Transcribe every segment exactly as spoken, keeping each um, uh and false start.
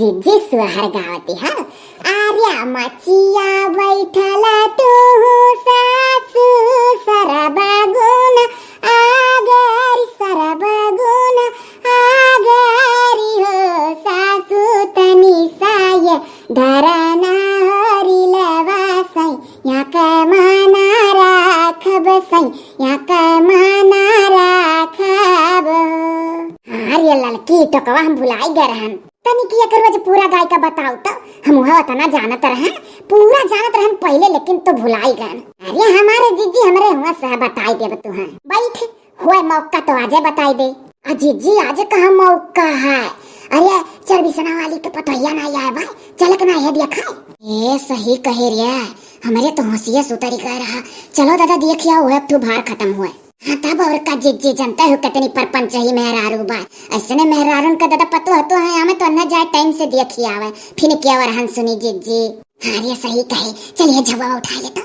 जिज्जी सोहर गावती है। आर्या मचिया बैठल तू सासू सरबगुन आगरी, सरबगुन आगरी हो सासू तनी साय धरना हरिलवा सैया के माना राखब, सैया के माना राखब। हाँ रे ललकी टोकवा हम भुलाई गए रहन। तनी कि एकर वजह पूरा गाय का बताओ तो, हम हुआ उतना जानत रहन, पूरा जानत रहन पहिले, लेकिन तो भुलाई गए। अरे हमारे जिज्जी हमरे हुआ सह बताई देब तू हैं। बैठ, हुआ मौका तो आजे बताई दे। आ जिज्जी आज कहाँ मौका है? अरे चरबिसना वाली के पतोहिया ना आए बा, चलक ना है देखा। ए सही कहे रे, हमरे तो होशिये सुतरी गए रहा। चलो दादा देखिया हुआ तू भार खत्म हुए। हाँ तब और का जिज्जी, जनता हो कितनी परपंच ही मेहरारू बा। ऐसने मेहरारून का दादा पतो हतो है, हमें तो न जाए टाइम से देखी आवे, फिर क्या वर हन सुनी जिज्जी। हाँ रे सही कहे, चलिए झबवा उठा ले तो।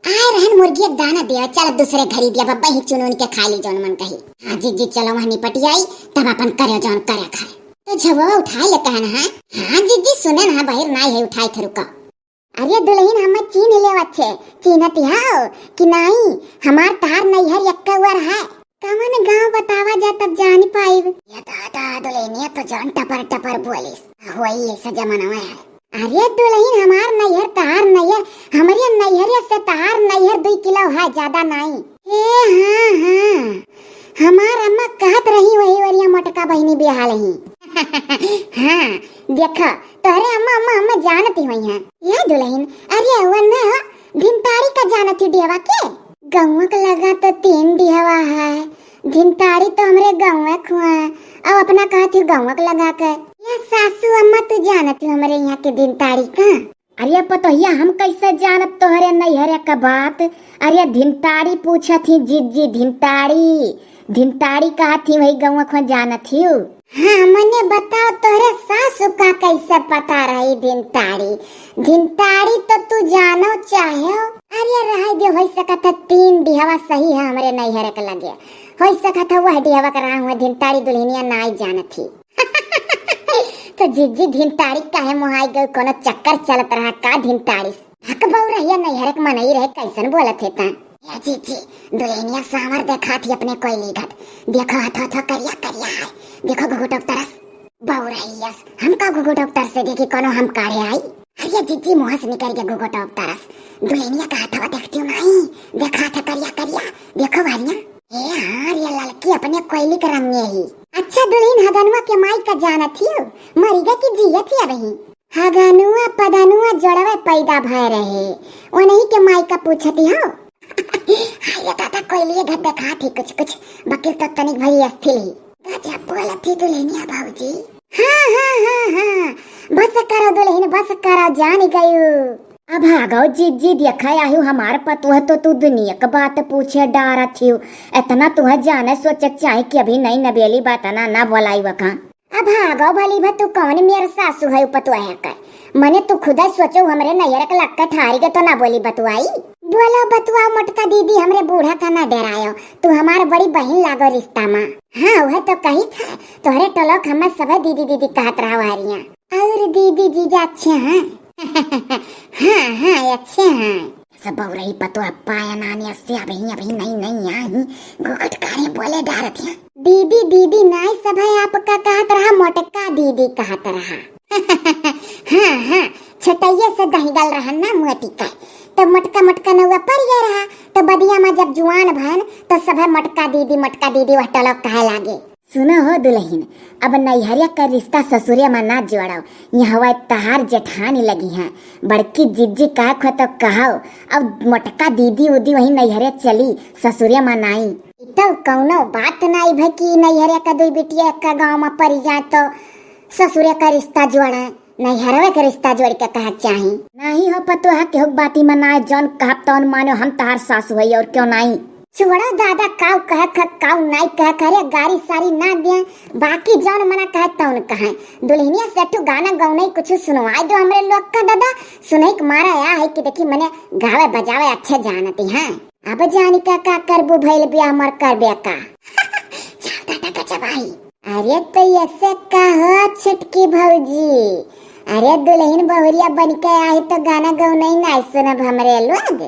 आए रहन मुर्गी एक दाना दिया, चल दूसरे घरी दिया, बब्बा ही चुन उन के खा ली जौन मन कही। हाँ जिज्जी चलो वहाँ निपटी आई, तब अपन करे जौन करे खाए। तो झबवा उठा ले कहन है। हाँ जिज्जी सुने ना बहिर नाई है उठाई थे रुका। अरे दुलहिन, हमें चीन्ह लेव अच्छे, चीन्हत हौ कि नाई? हमार तहार नैहर यक्का वर है। कवन गाँव बतावा जा तब जान पाइब। ये दादा, दुलहिनिया तो जौन टपर टपर बोलिस, होई ऐसा जमाना है। अरे दुलहिन, हमार नैहर तहार नैहर, हमरे नैहर से तहार नैहर दुई किलो है, ज्यादा नाई। हे हाँ, हाँ, हमार अम्मा कहत रही वही वरिया मोटका बहिनी बिहाल ही। हाँ, देखा, तोहरे अम्मा, अम्मा, अम्मा जानती हुई हैं। या दुलहिन, अरे वन्ना धिनताड़ी का जानती डेवा के? गौवा के लगा तो तीन डिहवा है। धिनताड़ी तो हमरे गौवा खुआ, अब अपना कहती गौवा के लगा के। या सासू अम्मा तू जानती हमरे यहाँ के धिनताड़ी का? अरे पतोहिया, हम कैसे जानब तोहरे नैहरे का बात? अरे धिनताड़ी पूछत ही जिज्जी, धिनताड़ी, धिनताड़ी कहत ही वही गौवा खुआ जानत ही। हाँ, मने बताओ, तोहरे सासू का कैसे पता रही धिनताड़ी? धिनताड़ी तो तू जानो चाहे। अरे रह दे, हो सकत है तीन डिहवा सही है हमरे नैहर के लगे, हो सकत है वह डिहवा के रहा हुआ धिनताड़ी दुलहिनिया नाई जानत ही। तो जिज्जी धिनताड़ी काहे मोहाई गई, कोनो चक्कर चलत रहा का धिनताड़ी? हक बउरहिया नैहर के मनई रहे, कैसन बोलत है ता? या जिज्जी, दुलहिनिया सावर देखात ही अपने कोयली घट। देखो हथो हथो करिया करिया है, देखो घुघुटोक तरस। बउरहियस, हम का घुघुटोक तरसे देखी कोनो हम काढ़े आई? अरे जिज्जी मुँह से निकल के घुघुटोक तरस। दुलहिनिया का हथवा देखती हूँ नहीं, देखात है करिया करिया, देखो वारिया। ए हाँ रे ललकी अपने कोयली के रंग में ही। अच्छा दुलहिन हगनुआ के माई का जानत हियो, मरी गए कि जियत ही अबही? हगनुआ पदनुआ जोड़वे पैदा भय रहे, उन्हीं के माई का पूछती हो। हाय रे दादा, कोयलिए घर देखात ही कुछ कुछ, बकिर तो तनिक भरी अस्थिर ही। गजब बोलत ही दुलहिनिया भौजी। हाँ, हाँ, हाँ, हाँ, बस करो दुलहिन, बस करो, जान गयू। अब भागो जिज्जी, देखा आयु हमार पतोह तो तू दुनिया के बात पूछे डारत हियो। इतना तुहे जाने सोचे के चाही कि अभी नई नबेली बात ना, ना बोलाई वखा। अब भागो भली भा तू कौन मेर सासू है पतोह है कर? मने तू खुदा सोचो हमरे नैहर के लक्का ठारी के तो ना बोली बतुआई। बोलो बतुआओ मोटका दीदी, हमरे बूढ़ा का ना डरायो। तू हमार बड़ी बहिन लागो रिश्ता मा। हाँ, वह तो कही था, तोहरे टोलक हमें सभे दीदी दीदी कहत रहा हरिया। और दीदी जीजा अच्छे हैं? हाँ, हाँ, अच्छे हैं। सब बउरही पतोह पाया नानी अस्से अबही, अबही नई, नई आई, घुघुट कारे बोले डारत हैं। दीदी, दीदी नाई सभे आपका कहत रहा, मोटका दीदी कहत रहा। हाँ, हाँ, छोटइये से दहिगल रहन ना मोटी का, तो मोटका, मोटका नौआ पड़ गया रहा, तो बदिया में जब जुआन भन, तो सभे मोटका दीदी, मोटका दीदी वह टोलक कहे लागे। सुनो हो दुलहिन, अब नैहरिया का रिश्ता ससुरे में ना जोड़ो, यहाँ वह तहार जेठानी लगी हैं, बड़की जिज्जी कहे खो तो कहो, अब मोटका दीदी उदी वही नैहरे चली, ससुरे में नाई। ई तो कौनो बात नाई भई कि नैहरे का दुई बिटिया एक गाँव में पड़ी जाए तो ससुरे का रिश्ता जोड़े, नैहरवे के रिश्ता जोड़ के कहे चाही। नाहीं हो पतोह, केहू के बाती में नाई, जौन कहब तौन मानो, हम तहार सासू हई और क्यों नाई। छोड़ो दादा, काऊ कहे ख, काऊ नाई कहे ख, अरे गारी सारी ना दे, बाकी जौन मना कहे तौन कहे। दुलहिनिया से ठू गाना गौनई कुछ सुनवाई दो हमरे लोग का दादा, सुनई के मारा या है कि देखी मने गावे बजावे अच्छे जानती हैं। अब जानी का, का करबू, भइल बियाह मर करबे का। जाओ दादा गजब आई। अरे तो ऐसे कहो छोटकी भौजी, अरे दुलहिन बहुरिया बनिके आही तो गाना गौनई नाई सुनब हमरे लोग।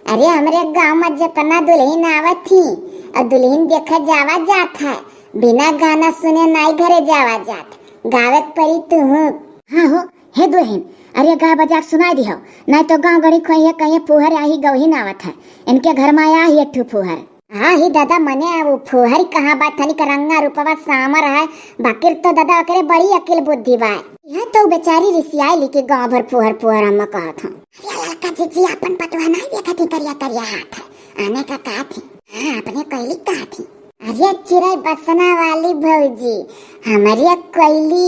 अरे हमरे गाँव मा जेतना दुलहिन आवत ही अउर दुलहिन देखे जावा जात है, बिना गाना सुने नाई घरे जावा जात, गावे के परी तुहू। हाँ हो, हे दुलहिन, अरे गा बजा के सुनाई दिहो, नाई तो गाँव गड़ी खोइहे कहिए फुहर आही गौहिन आवत है, इनके घर मा आही एक ठू फुहर। हाँ ही दादा, मने अब फुहरी कहाँ बा, तनिक रंगा रूपवा सामर है, बाकिर तो दादा ओकरे बड़ी अकिल बुद्धि बा। यह तो बेचारी रिसियाई ली कि गाँव भर फुहर फुहर हम कहत हूँ। अरे ललका जीजी, अपन पतवा नाई देखत ही, करिया करिया हाथ है, आने का कहत ही। हाँ, अपने कोयली कहत ही। अरे चिरई बसना वाली भौजी, हमरे कोयली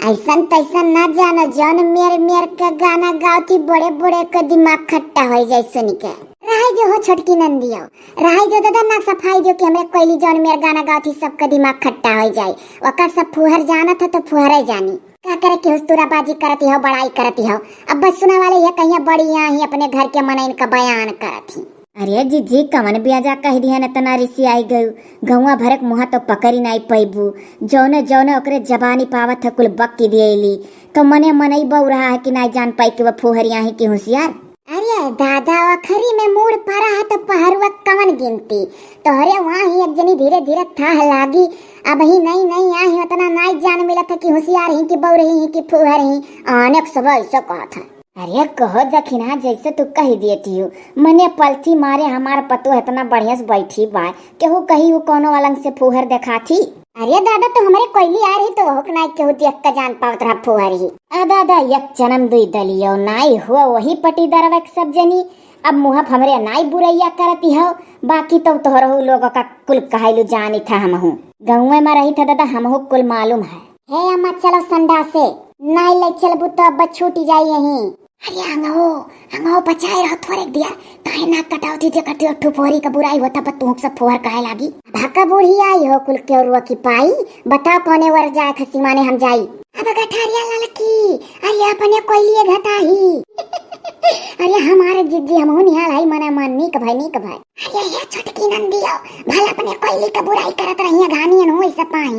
ऐसन तैसन ना जानो, जौन मेर मेर के गाना गावत ही, बड़े बड़े के दिमाग खट्टा हो जाए सुन के। रहे जो हो छोटकी नंदियो, रहे जो दादा, ना सफाई दियो कि हमरे कोयली जौन मेर गाना गावत ही सबका दिमाग खट्टा हो जाए। ओका सब फुहर जानत है तो फुहरे जानी। का करे कि हुस्तुराबाजी करती हो, बड़ाई करती हो। अब बस सुना वाले ये कहिया बड़ी यहाँ ही अपने घर के मनइन का बयान करत ही। अरे जीजी, कवन ब्याजा कह दिहन, इतना रिसियाई गयू। गौवा भरक मुहा तो पकड़ी नाई पैबू। जौने जौने ओकरे जबानी पावत है कुल बक्की दिएली। तो मने मनई बौराहा है कि नाई जान पाई कि वह फुहर आही कि हुसियार। अरे दादा, अखरी में मूड़ परा है तो पहरुआ कवन गिनती। तोहरे वहाँ ही एक जनी धीरे धीरे थाह लागी। अब ही नई नई आही, उतना नाई जान मिलत है कि हुसियार ही कि बौरही ही कि फुहर ही। अनेक सब ऐसे कहत है। अरे कहो दखिना, जैसे तू कह देती हो, मने पलथी मारे हमार पतोह इतना बढ़िया से बैठी बा, केहू कही उ कौनो अलंग से फुहर देखाथी। अरे दादा, तो हमरे कोयली आ रही तो ओहक नाई केहू देख के जान पावत रहा फुहर ही। आ दादा, एक जन्म दुई दलियो नाई हुआ वही पटीदारवा के सब जनी। अब मुहफ हमरे नाई बुरैया करती हो, बाकी तो तोहरहू लोग का कुल कहलू जानी था हमहू। गौवे में रही था दादा, हमहू कुल मालूम है। हे अम्मा, चलो संडासे, नाई ले चलबू तो अब छूट जाई यहीं। अरे अंगो, अंगो बचाए रहो थोड़े दिया, काहे नाक कटावती देखत हो, ठुपोरी का बुराई होता पर तुहक सब फुहर काहे लागी। भाका बुढ़िया आई हो कुल केवरुआ की पाई, बताओ कौने वर जाए खसी माने हम जाई। अब गठारिया ललकी, अरे अपने कोयलिए घटाही। अरे हमारे जिज्जी हमहू निहाल है, मने मन नीक भाई, नीक भाई। अरे ये छोटकी नंदियो, भला अपने कोयली का बुराई करत रहिए घानी अनहो इसे पाई।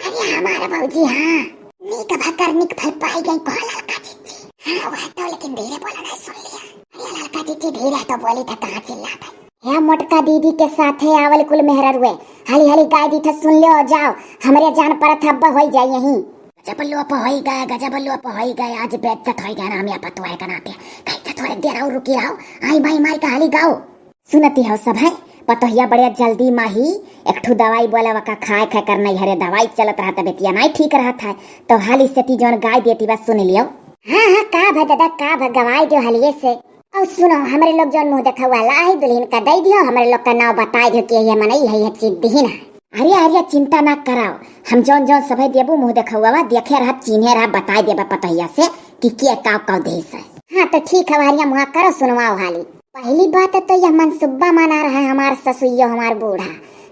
अरे हमारे भौजी, हाँ, नीक भकर नीक फल पाई गई, कहो ललका जीजी। हाँ, वह तो लेकिन धीरे बोला ना, सुन लिया। अरे ललका जीजी धीरे तो बोली था, कहाँ चिल्ला था। हे मोटका दीदी के साथे आवल कुल मेहररुए, हाली हाली गाय दी था, सुन लियो, जाओ, हमरे जान परत हब्बा होई जाई यहीं। गजब लोप होई गए, गजब लोप होई गए, आज बेइज्जत होई गए ना हम यहाँ पतोह के नाते। कहीं तो थोड़े देर और रुकी रहो, आई माई माई का हाली गाओ। सुनती हो सब है, पतोहिया बड़े जल्दी माही एक ठू दवाई बोले वका खाए खाए कर नहीं हरे दवाई चलत रहा, तबियतिया नहीं ठीक रहत है, तो हाली से ती जौन गाय देती बस सुन लियो। हाँ हाँ, का भा दादा, का भा गवाई दियो हालिये से। और सुनो, हमरे लोग जौन मुँह देखा वाला है दुल्हन का दे दियो, हमरे लोग का नाव बताए दियो कि ये मनई है, ये चीज दिहिन है। अरे अरे चिंता ना कराओ, हम जौन जौन सभे देबू मुँह देखा हुआ देखे रहा, चिन्हे रहा, बताए देबा पतोहिया से कि के काव काव देस है। हाँ तो ठीक है, हरिया मुँहा करो, सुनवाओ हाली। पहली बात तो यह मनसुब्बा मना रहा है हमार ससुइयो, हमार बूढ़ा,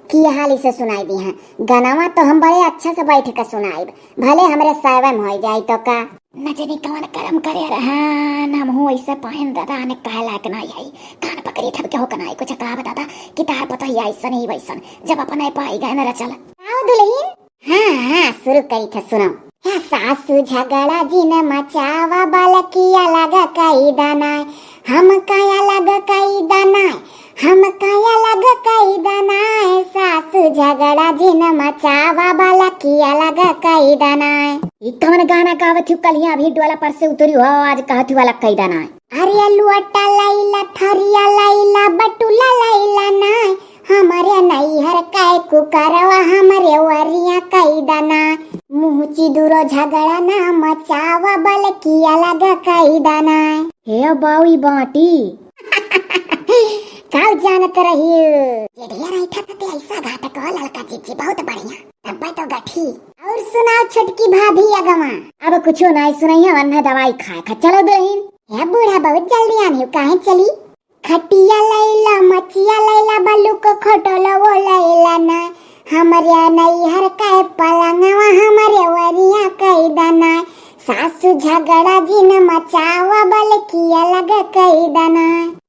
कि यह हाली से सुनाई दी है। गनवा तो हम बड़े अच्छा से बैठ के सुनाइब, भले हमरे सैवे में होई जाई तो का। न जानी कवन करम करे रहन, हमहू ऐसे पाइन दादा ने कहे लायक नाई है। कान पकड़ी थब के हो कनाई कुछ कहा दादा कि तार पतोहिया ऐसन ही वैसन, जब अपने पाई गए न रचल। आओ दुल्हन, हाँ, हाँ, शुरू करी थे, सुनो। हे सासू झगड़ा जिन मचावा, बलकिया लगा कई दनाय, हम काया लगा कई दनाय, हम काया लगा कई दनाय, सासू झगड़ा जिन मचावा, बलकिया लगा कई दनाय। ई कौन गाना गावत हूँ? कल ही अभी डोला पर से उतरी हो, आज कहत हूँ अलग कई दनाय। अरे लुअटा लैला, थरिया लैला, बटुला लैला नाय, हमरे नैहर कै कुकरवा हमरे वरिया कई दना। मुँह चिदुरो झगड़ा ना मचावा, बलकिया लगा कई दना। हे बाऊ ई बाटी। काऊ जानत रही? ये ढेर ऐठा तो ते ऐसा घाटक हो ललका जीजी, बहुत बढ़िया। तब्बे तो गठी। और सुनाओ छोटकी भाभी अगवा। अब कुछो नाई सुनाई है, वन्ना दवाई खाए खा। चलो दुल्हन। हे बूढ़ा बहुत जल्दी आनी हो, काहे चली? खटिया लैला, मचिया लैला, बल्लू को खटोला वो लैला ना। हमरे नैहर का पलंगवा हमरे वरिया कई दना। सासू झगड़ा जिन मचावा, बलकिया लगा कई दना।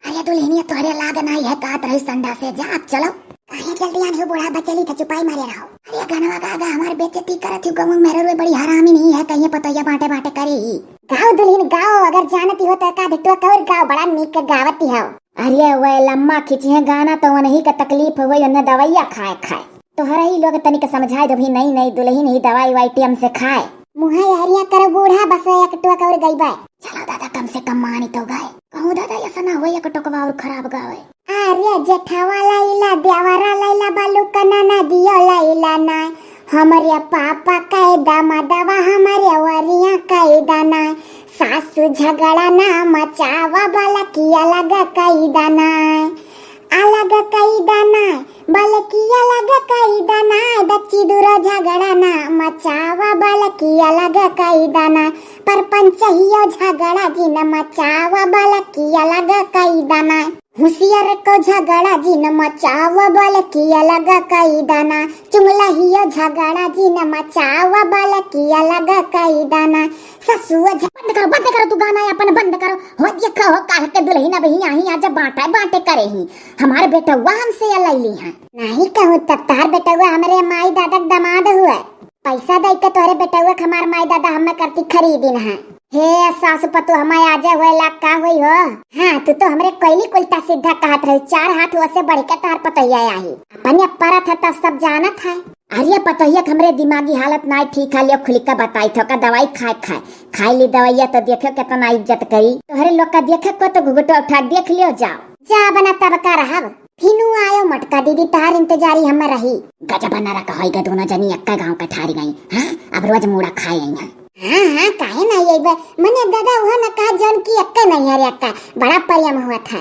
अरे दुल्हनिया तोहरे लाग नाई है, कात रही संडा से, जा अब चलो। काहे जल्दी आन हो बूढ़ा, बचली था, चुपाई मारे रहो। अरे गनवा गा गा, हमार बेइज्जती करत हो, गाँव में मेहररुए बड़ी हरामी नहीं है, कहिए पतोहिया बाँटे बाँटे करे ही। गाओ दुल्हन गाओ, अगर जानती हो तो एक आध टुक और गाओ, बड़ा नीक गावती हो। अरे वे लम्मा खींची है गाना तो उन्हीं का तकलीफ हुई, उन्हें दवाइया खाए खाए। तोहरा ही लोग तनिक समझाए दो भी, नई नई दुल्हन ही दवाई वाई टेम से खाए। मुँह हरिया करो बूढ़ा, बस एक टुक और गइबे। चलो दादा, कम से कम मानी तो गए। कहूँ दादा, ऐसा ना हो एक टुकवा और खराब गावे। अरे जेठवा लैला, देवरा लैला, बालू कना ना दियो लैला ना। हमरे पापा कै दमदवा, हमरे वरिया कै दना। सासू झगड़ा ना मचावा, बलकी अलग कै दना। अलग कै दना, बलकी अलग कै दना। दच्ची दूर झगड़ा ना मचावा, बलकी अलग कै दना। परपंच हियो झगड़ा जिन मचावा, बलकी अलग कै दना। हुसियार को झगड़ा जिन मचावा, बलकी अलग कै दना। चुंगला हियो झगड़ा जिन मचावा, बलकी अलग कै दना। ससुआ झ-, बंद करो, बंद करो, तू गाना अपन बंद करो। हो देखो हो, काहे के दुल्हन अब ही आई, आज बाँटे बाँटे करे ही। हमार बेटउआ हमसे अलैली है। नहीं कहूँ तब तोहर बेटउआ हमरे माई दादा के दामाद हुए। पैसा दे के तोहरे बेटउआ के हमार माई दादा हमें करती खरीदिन है। हे सासु पतोह, हमार आजे हुए लाग का होई हो? हाँ, तू तो हमरे कोयली उल्टा सीधा कहत रही, चार हाथ वसे बढ़ के तोहर पतोहिया आई। अपने परत है तब सब जानत है। अरे पतोहिया के हमरे दिमागी हालत नाई ठीक है, लियो खुली का बताई थो का दवाई खाए खाए। खाई ली दवाइया तो देखो कितना इज्जत करी। तोहरे लोग का देखे को तो घुघुटो उठा देख लियो जाओ। जा बना तब का रहब। फिनु आयो मोटका दीदी, तोहार इंतजारी हम रही। गजब न रखा होई गे, दोनों जनी एक्का गाँव का ठारी गई। हाँ, अब रोज मूड़ा खाए आई हैं। हाँ, हाँ, काहे ना अइबे? मने दादा वह न कहा जौन की एक्का नहीं है रे एक्का, बड़ा प्रेम हुआ था।